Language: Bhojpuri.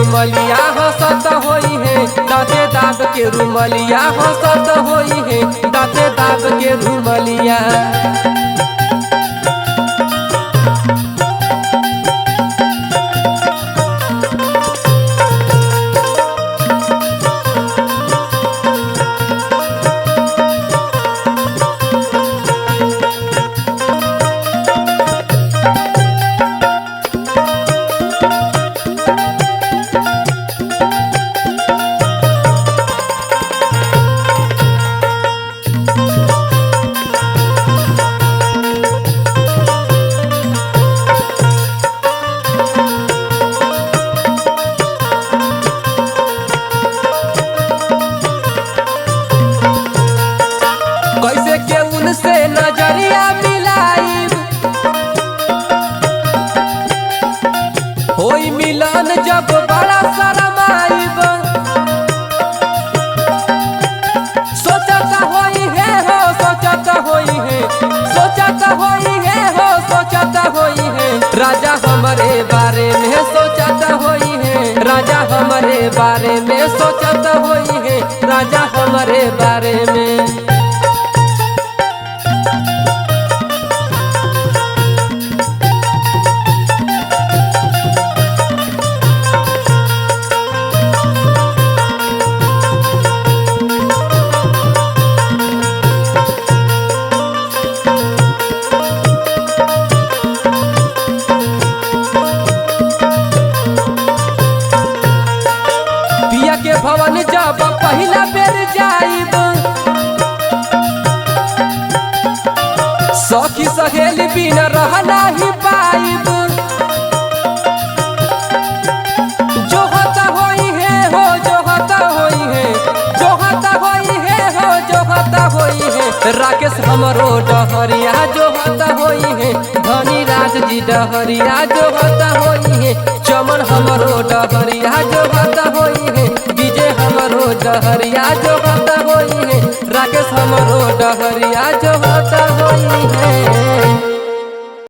रुमलिया हंसत होई है, दाते दाब के रुमलिया हंसत होई है, दाते दाब के रुमलिया। कैसे के उनसे नजरिया मिलाइब, होई मिलन जब बड़ा शरमाइब। सोचत होई है हो सोचत होई है, सोचत होई है हो सोचत होई है, राजा हमारे बारे में सोचत होई है, राजा हमारे बारे में सोचत होई है, राजा हमारे बारे में। पिया के भवन जब पहिला बेर जाइब, सखी सहेली बिना रह नाही पाइब। जो होता होई है हो जो होता होई है, जो होता होई है हो जो होता होई है, राकेश हमरो डहरिया जो होता होई है, धनी राज जी डहरिया जो होता होई है, चमन हमरो डहरिया जो होता होई है, विजय हमरो डहरिया जो होता होई है, राकेश हमरो डहरिया जो होता होई है।